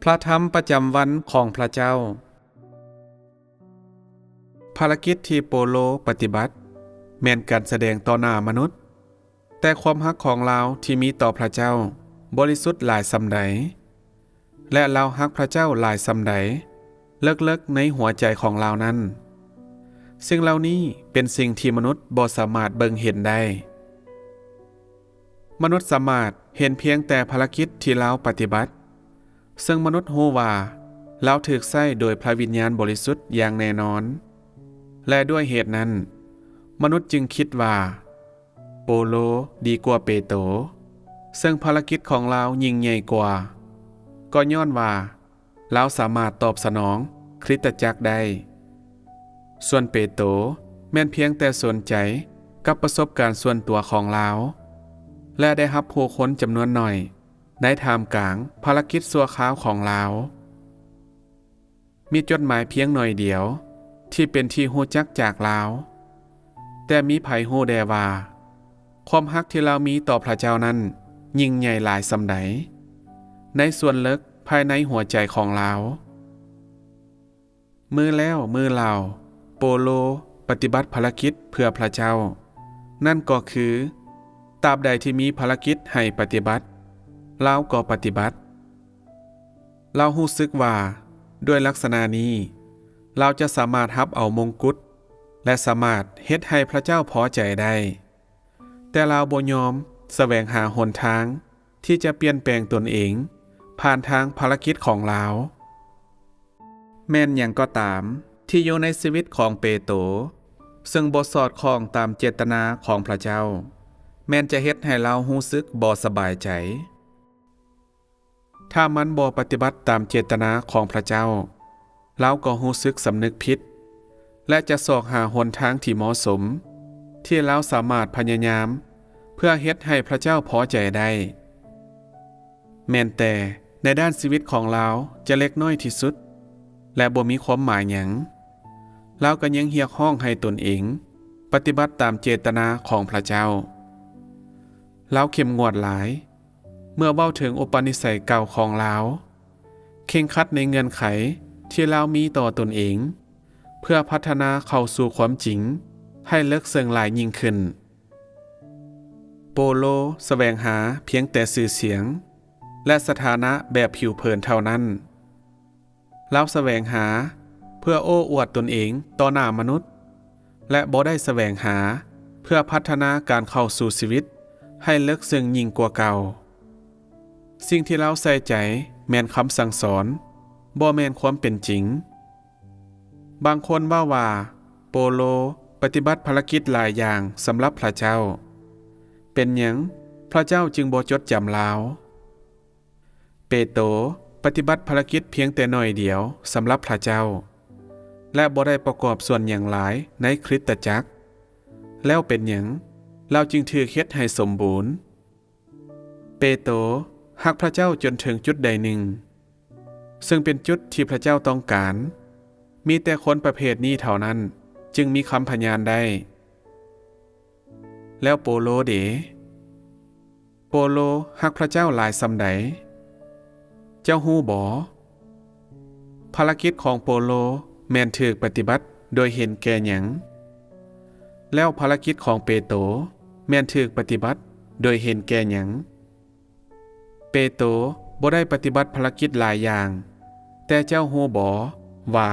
ພະທຳປະຈຳວັນຂອງພະເຈົ້າ. ພາລະກິດທີ່ໂປໂລປະຕິບັດແມ່ນການສະແດງຕໍ່ໜ້າມະນຸດ, ແຕ່ຄວາມຮັກຂອງລາວທີ່ມີຕໍ່ພະເຈົ້າບໍລິສຸດຫຼາຍສ່ຳໃດ ແລະ ລາວຮັກພະເຈົ້າຫຼາຍສ່ຳໃດ ເລິກໆໃນຫົວໃຈຂອງລາວນັ້ນ, ສິ່ງເຫຼົ່ານີ້ເປັນສິ່ງທີ່ມະນຸດບໍ່ສາມາດເບິ່ງເຫັນໄດ້. ມະນຸດສາມາດເຫັນພຽງແຕ່ພາລະກິດທີ່ລາວປະຕິບັດ, ເຊິ່ງມະນຸດຮູ້ວ່າລາວຖືກໃຊ້ໂດຍພະວິນຍານບໍລິສຸດຢ່າງແນ່ນອນ, ແລະ ດ້ວຍເຫດນັ້ນ, ມະນຸດຈຶ່ງຄິດວ່າໂປໂລດີກວ່າເປໂຕ, ເຊິ່ງພາລະກິດຂອງລາວຍິ່ງໃຫຍ່ກວ່າ, ກໍຍ້ອນວ່າ ລາວສາມາດຕອບສະໜອງຄຣິສຕະຈັກໄດ້. ສ່ວນເປໂຕແມ່ນພຽງແຕ່ສົນໃຈກັບປະສົບການສ່ວນຕົວຂອງລາວ ແລະ ໄດ້ຮັບຜູ້ຄົນຈຳນວນໜ້ອຍໃນທ່າມກາງພາລະກິດຊົ່ວຄາວຂອງລາວ. ມີຈົດໝາຍພຽງໜ້ອຍດຽວທີ່ເປັນທີ່ຮູ້ຈັກຈາກລາວ, ແຕ່ມີໃຜຮູ້ແດ່ວ່າ ຄວາມຮັກທີ່ລາວມີຕໍ່ພະເຈົ້ານັ້ນຍິ່ງໃຫຍ່ຫຼາຍສ່ຳໃດ ໃນສ່ວນເລິກພາຍໃນຫົວໃຈຂອງລາວ. ມື້ແລ້ວມື້ລາວ, ໂປໂລປະຕິບັດພາລະກິດເພື່ອພະເຈົ້າ, ນັ້ນກໍຄື ຕາບໃດທີ່ມີພາລະກິດໃຫ້ປະຕິບັດ, ລາວກໍປະຕິບັດ. ລາວຮູ້ສຶກວ່າດ້ວຍລັກສະນະນີ້, ລາວຈະສາມາດຮັບເອົາມົງກຸດ ແລະ ສາມາດເຮັດໃຫ້ພະເຈົ້າພໍໃຈໄດ້. ແຕ່ລາວບໍ່ຍອມສະແຫວງຫາຫົນທາງທີ່ຈະປ່ຽນແປງຕົນເອງຜ່ານທາງພາລະກິດຂອງລາວ. ແມ່ນຫຍັງກໍຕາມທີ່ຢູ່ໃນຊີວິດຂອງເປໂຕ ເຊິ່ງບໍ່ສອດຄ່ອງຕາມເຈດຕະນາຂອງພະເຈົ້າ, ແມ່ນຈະເຮັດໃຫ້ລາວຮູ້ສຶກບໍ່ສະບາຍໃຈ. ຖ້າມັນບໍ່ປະຕິບັດຕາມເຈດຕະນາຂອງພະເຈົ້າ, ລາວກໍຮູ້ສຶກສຳນຶກຜິດ ແລະ ຈະຊອກຫາຫົນທາງທີ່ເໝາະສົມ ທີ່ລາວສາມາດພະຍາຍາມເພື່ອເຮັດໃຫ້ພະເຈົ້າພໍໃຈໄດ້. ແມ່ນແຕ່ໃນດ້ານຊີວິດຂອງລາວຈະເລັກນ້ອຍທີ່ສຸດ ແລະ ບໍ່ມີຄວາມໝາຍຫຍັງ, ລາວກໍຍັງຮຽກຮ້ອງໃຫ້ຕົນເອງປະຕິບັດຕາມເຈດຕະນາຂອງພະເຈົ້າ. ລາວເຂັ້ມງວດຫຼາຍ ເມື່ອເວົ້າເຖິງອຸປະນິໄສເກົ່າຂອງລາວ, ເຄັ່ງຄັດໃນເງື່ອນໄຂທີ່ລາວມີຕໍ່ຕົນເອງ ເພື່ອພັດທະນາເຂົ້າສູ່ຄວາມຈິງໃຫ້ເລິກເຊິ່ງຫຼາຍຍິ່ງຂຶ້ນ. ໂປໂລສະແຫວງຫາພຽງແຕ່ຊື່ສຽງ ແລະ ສະຖານະແບບຜິວເຜີນເທົ່ານັ້ນ. ລາວສະແຫວງຫາເພື່ອໂອ້ອວດຕົນເອງຕໍ່ໜ້າມະນຸດ ແລະ ບໍ່ໄດ້ສະແຫວງຫາເພື່ອພັດທະນາການເຂົ້າສູ່ຊີວິດໃຫ້ເລິກເຊິ່ງຍິ່ງກວ່າເກົ່າ. ສິ່ງທີ່ລາວໃສ່ໃຈແມ່ນຄຳສັ່ງສອນ, ບໍ່ແມ່ນຄວາມເປັນຈິງ. ບາງຄົນເວົ້າວ່າ ໂປໂລປະຕິບັດພາລະກິດຫຼາຍຢ່າງສຳລັບພະເຈົ້າ. ເປັນຫຍັງພະເຈົ້າຈຶ່ງບໍ່ຈົດຈຳລາວ? ເປໂຕປະຕິບັດພາລະກິດພຽງແຕ່ໜ້ອຍດຽວສຳລັບພະເຈົ້າ ແລະ ບໍ່ໄດ້ປະກອບສ່ວນຫຍັງຫຼາຍໃນຄຣິສຕະຈັກ. ແລ້ວເປັນຫຍັງລາວຈຶ່ງຖືກເຮັດໃຫ້ສົມບູນ? ເປໂຕຮັກພະເຈົ້າຈົນເຖິງຈຸດໃດໜຶ່ງ, ເຊິ່ງເປັນຈຸດທີ່ພະເຈົ້າຕ້ອງການ. ມີແຕ່ຄົນປະເພດນີ້ເທົ່ານັ້ນຈຶ່ງມີຄຳພະຍານໄດ້. ແລ້ວໂປໂລເດ? ໂປໂລຮັກພະເຈົ້າຫຼາຍສ່ຳໃດ? ເຈົ້າຮູ້ບໍ່? ພາລະກິດຂອງໂປໂລແມ່ນຖືກປະຕິບັດໂດຍເຫັນແກ່ຫຍັງ? ແລ້ວພາລະກິດຂອງເປໂຕແມ່ນຖືກປະຕິບັດໂດຍເຫັນແກ່ຫຍັງ? ເປໂຕບໍ່ໄດ້ປະຕິບັດພາລະກິດຫຼາຍຢ່າງ, ແຕ່ເຈົ້າຮູ້ບໍ່ວ່າ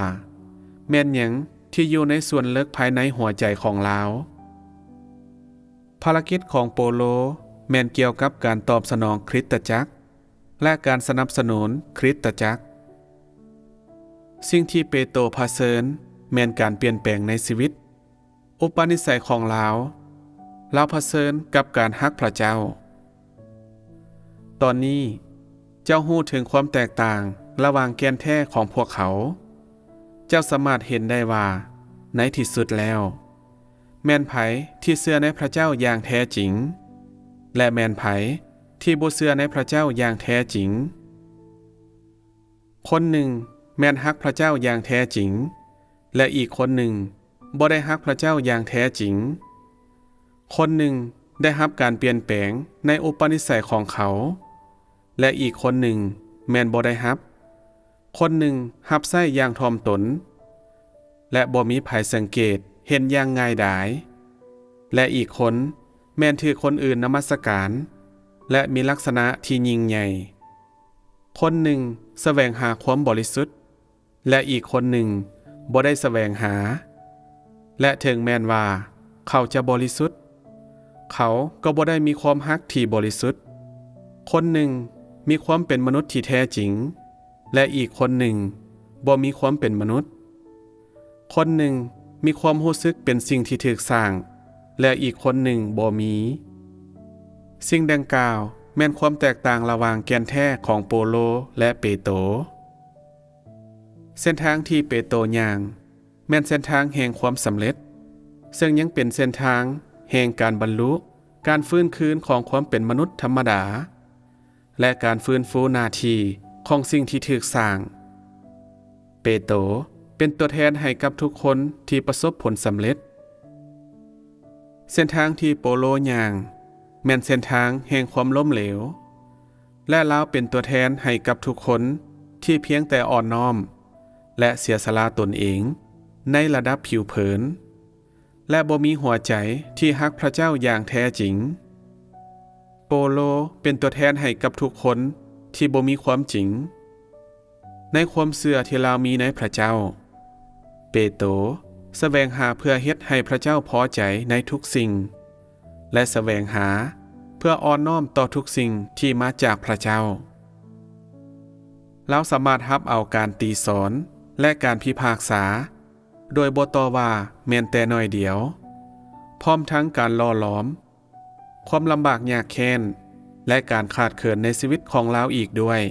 ແມ່ນຫຍັງທີ່ຢູ່ໃນສ່ວນເລິກພາຍໃນຫົວໃຈຂອງລາວ? ພາລະກິດຂອງໂປໂລແມ່ນກ່ຽວກັບການຕອບສະໜອງຄຣິສຕະຈັກ ແລະ ການສະໜັບສະໜູນຄຣິສຕະຈັກ. ສິ່ງທີ່ເປໂຕຜະເຊີນແມ່ນການປ່ຽນແປງໃນຊີວິດ, ອຸປະນິໄສຂອງລາວ, ລາວຜະເຊີນກັບການຮັກພະເຈົ້າ. ຕອນນີ້ເຈົ້າຮູ້ເຖິງຄວາມແຕກຕ່າງລະຫວ່າງແກ່ນແທ້ຂອງພວກເຂົາ. ເຈົ້າສາມາດເຫັນໄດ້ວ່າໃນທີ່ສຸດແລ້ວ ແມ່ນໃຜທີ່ເຊື່ອໃນພະເຈົ້າຢ່າງແທ້ຈິງ ແລະ ແມ່ນໃຜທີ່ບໍ່ເຊື່ອໃນພະເຈົ້າຢ່າງແທ້ຈິງ. ຄົນໜຶ່ງແມ່ນຮັກພະເຈົ້າຢ່າງແທ້ຈິງ ແລະ ອີກຄົນໜຶ່ງບໍ່ໄດ້ຮັກພະເຈົ້າຢ່າງແທ້ຈິງ. ຄົນໜຶ່ງໄດ້ຮັບການປ່ຽນແປງໃນອຸປະນິໄສຂອງເຂົາ ແລະ ອີກຄົນໜຶ່ງແມ່ນບໍ່ໄດ້ຮັບ. ຄົນໜຶ່ງຮັບໃຊ້ຢ່າງຖ່ອມຕົນ ແລະ ບໍ່ມີໃຜສັງເກດເຫັນຢ່າງງ່າຍດາຍ ແລະ ອີກຄົນແມ່ນຖືກຄົນອື່ນນະມັດສະການ ແລະ ມີລັກສະນະທີ່ຍິ່ງໃຫຍ່. ຄົນໜຶ່ງສະແຫວງຫາຄວາມບໍລິສຸດ ແລະ ອີກຄົນໜຶ່ງບໍ່ໄດ້ສະແຫວງຫາ. ແລະ ເຖິງແມ່ນວ່າເຂົາຈະບໍລິສຸດ, ເຂົາກໍບໍ່ໄດ້ມີຄວາມຮັກທີ່ບໍລິສຸດ. ຄົນໜຶ່ງມີຄວາມເປັນມະນຸດທີ່ແທ້ຈິງ, ແລະ ອີກຄົນໜຶ່ງບໍ່ມີຄວາມເປັນມະນຸດ. ຄົນໜຶ່ງມີຄວາມຮູ້ສຶກເປັນສິ່ງທີ່ຖືກສ້າງ, ແລະ ອີກຄົນໜຶ່ງບໍ່ມີ. ສິ່ງດັ່ງກ່າວແມ່ນຄວາມແຕກຕ່າງລະຫວ່າງແກ່ນແທ້ຂອງໂປໂລ ແລະ ເປໂຕ. ເສັ້ນທາງທີ່ເປໂຕຍ່າງແມ່ນເສັ້ນທາງແຫ່ງຄວາມສຳເລັດ, ເຊິ່ງຍັງເປັນເສັ້ນທາງແຫ່ງການບັນລຸ, ການຟື້ນຄືນຂອງຄວາມເປັນມະນຸດທຳມະດາ ແລະ ການຟື້ນຟູໜ້າທີ່ຂອງສິ່ງທີ່ຖືກສ້າງ. ເປໂຕເປັນຕົວແທນໃຫ້ກັບທຸກຄົນທີ່ປະສົບຜົນສຳເລັດ. ເສັ້ນທາງທີ່ໂປໂລຍ່າງແມ່ນເສັ້ນທາງແຫ່ງຄວາມລົ້ມເຫຼວ ແລະ ລາວເປັນຕົວແທນໃຫ້ກັບທຸກຄົນທີ່ພຽງແຕ່ອ່ອນນ້ອມ ແລະ ເສຍສະຫຼະຕົນເອງໃນລະດັບຜິວເຜີນ ແລະ ບໍ່ມີຫົວໃຈທີ່ຮັກພຣະເຈົ້າຢ່າງແທ້ຈິງ. ໂປໂລເປັນຕົວແທນໃຫ້ກັບທຸກຄົນທີ່ບໍ່ມີຄວາມຈິງໃນຄວາມເຊື່ອທີ່ລາວມີໃນພຣະເຈົ້າ. ເປໂຕສະແຫວງຫາເພື່ອເຮັດໃຫ້ພຣະເຈົ້າພໍໃຈໃນທຸກສິ່ງ ແລະ ສະແຫວງຫາເພື່ອອ່ອນນ້ອມຕໍ່ທຸກສິ່ງທີ່ມາຈາກພຣະເຈົ້າ. ລາວສາມາດຮັບເອົາການຕີສອນ ແລະ ການພິພາກສາ ໂດຍບໍ່ຕໍ່ວ່າແມ່ນແຕ່ໜ້ອຍດຽວ, ພ້ອມທັງການຫຼໍ່ຫຼອມ, ຄວາມລຳບາກຍາກແຄ້ນ ແລະ ການຂາດເຂີນໃນຊີວິດຂອງລາວອີກດ້ວຍ,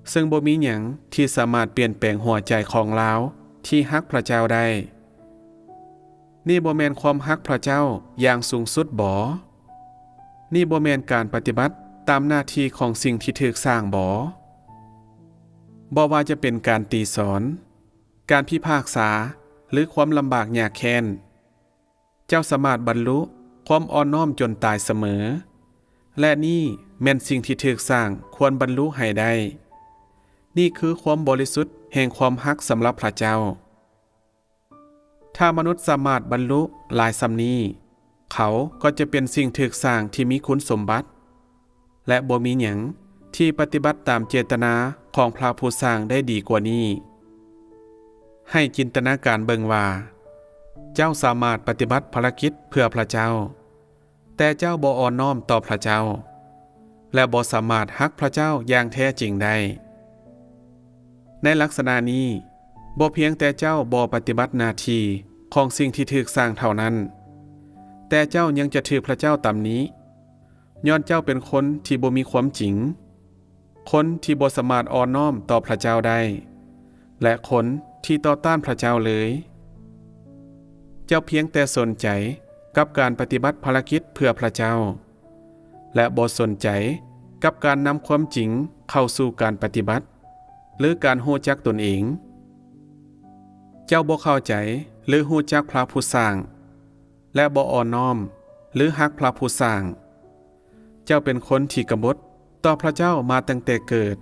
ເຊິ່ງບໍ່ມີຫຍັງທີ່ສາມາດປ່ຽນແປງຫົວໃຈຂອງລາວທີ່ຮັກພຣະເຈົ້າໄດ້. ນີ້ບໍ່ແມ່ນຄວາມຮັກພຣະເຈົ້າຢ່າງສູງສຸດບໍ? ນີ້ບໍ່ແມ່ນການປະຕິບັດຕາມໜ້າທີ່ຂອງສິ່ງທີ່ຖືກສ້າງບໍ? ບໍ່ວ່າຈະເປັນການຕີສອນ, ການພິພາກສາ ຫຼື ຄວາມລຳບາກຍາກແຄ້ນ, ເຈົ້າສາມາດບັນລຸຄວາມອ່ອນນ້ອມຈົນຕາຍສະເໝີ, ແລະ ນີ້ແມ່ນສິ່ງທີ່ຖືກສ້າງຄວນບັນລຸໃຫ້ໄດ້. ນີ້ຄືຄວາມບໍລິສຸດແຫ່ງຄວາມຮັກສຳລັບພຣະເຈົ້າ. ຖ້າມະນຸດສາມາດບັນລຸຫຼາຍສ່ຳນີ້, ເຂົາກໍຈະເປັນສິ່ງຖືກສ້າງທີ່ມີຄຸນສົມບັດ ແລະ ບໍ່ມີຫຍັງທີ່ປະຕິບັດຕາມເຈດຕະນາຂອງພຣະຜູ້ສ້າງໄດ້ດີກວ່ານີ້. ໃຫ້ຈິນຕະນາການເບິ່ງວ່າ ເຈົ້າສາມາດປະຕິບັດພາລະກິດເພື່ອພຣະເຈົ້າ, ແຕ່ເຈົ້າບໍ່ອ່ອນນ້ອມຕໍ່ພຣະເຈົ້າ ແລະ ບໍ່ສາມາດຮັກພຣະເຈົ້າຢ່າງແທ້ຈິງໄດ້. ໃນລັກສະນະນີ້, ບໍ່ພຽງແຕ່ເຈົ້າບໍ່ປະຕິບັດໜ້າທີ່ຂອງສິ່ງທີ່ຖືກສ້າງເທົ່ານັ້ນ, ແຕ່ເຈົ້າຍັງຈະຖືກພຣະເຈົ້າຕຳໜິ ຍ້ອນເຈົ້າເປັນຄົນທີ່ບໍ່ມີຄວາມຈິງ, ຄົນທີ່ບໍ່ສາມາດອ່ອນນ້ອມຕໍ່ພຣະເຈົ້າໄດ້ ແລະ ຄົນທີ່ຕໍ່ຕ້ານພຣະເຈົ້າເລີຍ. ເຈົ້າພຽງແຕ່ສົນໃຈກັບການປະຕິບັດພາລະກິດເພື່ອພຣະເຈົ້າ ແລະ ບໍ່ສົນໃຈກັບການນຳຄວາມຈິງເຂົ້າສູ່ການປະຕິບັດ ຫຼື ການຮູ້ຈັກຕົນເອງ. ເຈົ້າບໍ່ເຂົ້າໃຈ ຫຼື ຮູ້ຈັກພຣະຜູ້ສ້າງ ແລະ ບໍ່ອ່ອນນ້ອມ ຫຼື ຮັກພຣະຜູ້ສ້າງ. ເຈົ້າເປັນຄົນທີ່ກະບົດຕໍ່ພຣະເຈົ້າມາຕັ້ງແຕ່ເກີດ,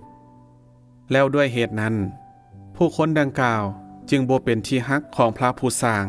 ແລ້ວດ້ວຍເຫດນັ້ນ, ຜູ້ຄົນດັ່ງກ່າວຈຶ່ງບໍ່ເປັນທີ່ຮັກຂອງພຣະຜູ້ສ້າງ.